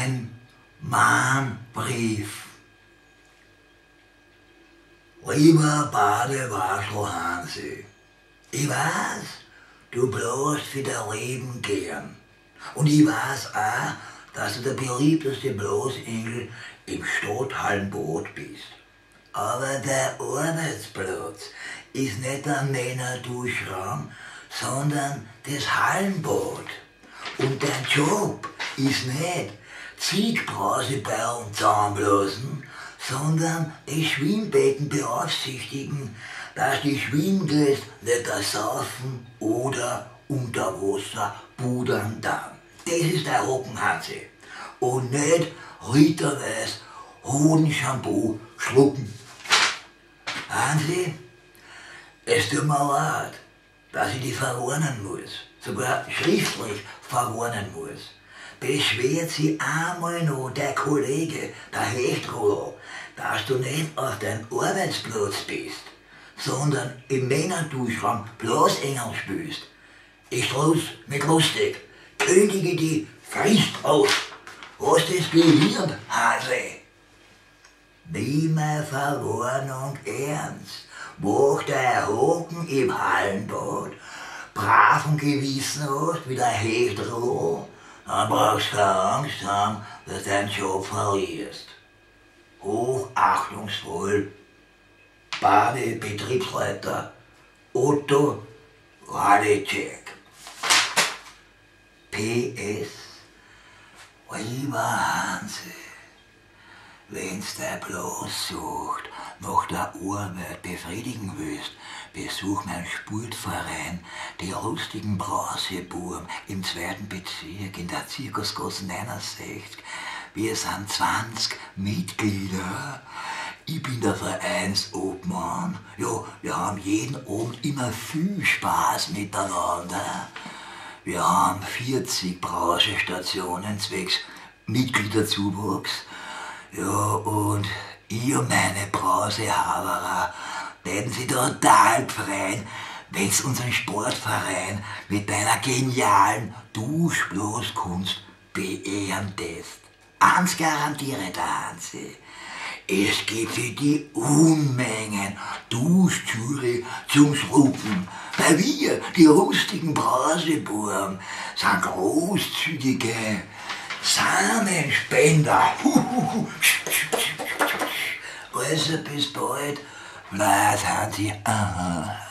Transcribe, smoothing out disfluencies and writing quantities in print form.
Ein Mahnbrief. Lieber Badewaschel Hansi, ich weiß, du bläst für dein Leben gern. Und ich weiß auch, dass du der beliebteste Blasengel im Stadthallenbad bist. Aber der Arbeitsplatz ist nicht der Männerduschraum, sondern das Hallenbad. Und dein Job ist nicht zig Brauseballen zusammenblasen, sondern das Schwimmbecken beaufsichtigen, dass die Schwimmgäste nicht ersaufen oder unter Wasser pudern dann. Das ist der Hocken, Hansi. Und nicht literweise Hodenshampoo schlucken. Hansi, es tut mir leid, dass ich dich verwarnen muss, sogar schriftlich verwarnen muss. Beschwert sich einmal noch der Kollege, der Hechtrollo, dass du nicht auf deinem Arbeitsplatz bist, sondern im Männerduschraum Blasengel spielst. Ich droh's mit lustig, kündige die Frist aus. Hast das gehört, Hase? Nimm meine Verwarnung ernst. Mach dein Hocken im Hallenbad. Brav und Gewissen hast, wie der Hechtrollo. Dann brauchst du keine Angst haben, dass du deinen Job verlierst. Hochachtungsvoll, Badebetriebsleiter Otto Walitschek. PS, lieber Hansi, wenn's dein Blassucht nach der Arbeit befriedigen willst, besuch meinen Sportverein, die lustigen Brausebuben im 2. Bezirk in der Zirkusgasse 69. Wir sind 20 Mitglieder. Ich bin der Vereinsobmann. Ja, wir haben jeden Abend immer viel Spaß miteinander. Wir haben 40 Brausestationen zwecks Mitgliederzuwachs. Ja, und ich und meine Brausehaberer werden sich total freuen, wenn's unseren Sportverein mit deiner genialen Duschblaskunst beehren lässt. Eins garantiere der Hansi, es gibt für die Unmengen Duschschüre zum Schruppen, weil wir, die rustigen Brausebuben, sind großzügige Samenspender. Huhuhu. Also bis bald, Vlad Hansi. Aha.